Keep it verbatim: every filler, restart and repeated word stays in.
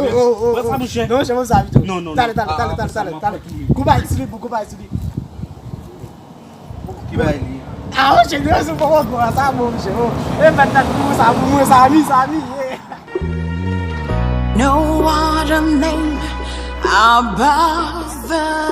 oh, oh, oh, oh. Pran sa, monchè. Non, monchè, mwen sa pito. Non, non, non. Talè, talè, talè, talè, talè, talè. Kou bay sou li, kou bay sou li. Ki bay li? Ah, monchè, nou sou poko gwa, sa bon, monchè, oh. E bat dat pou mwen, sa bon, mwen, sa mi, sa mi, yeah. No other name above the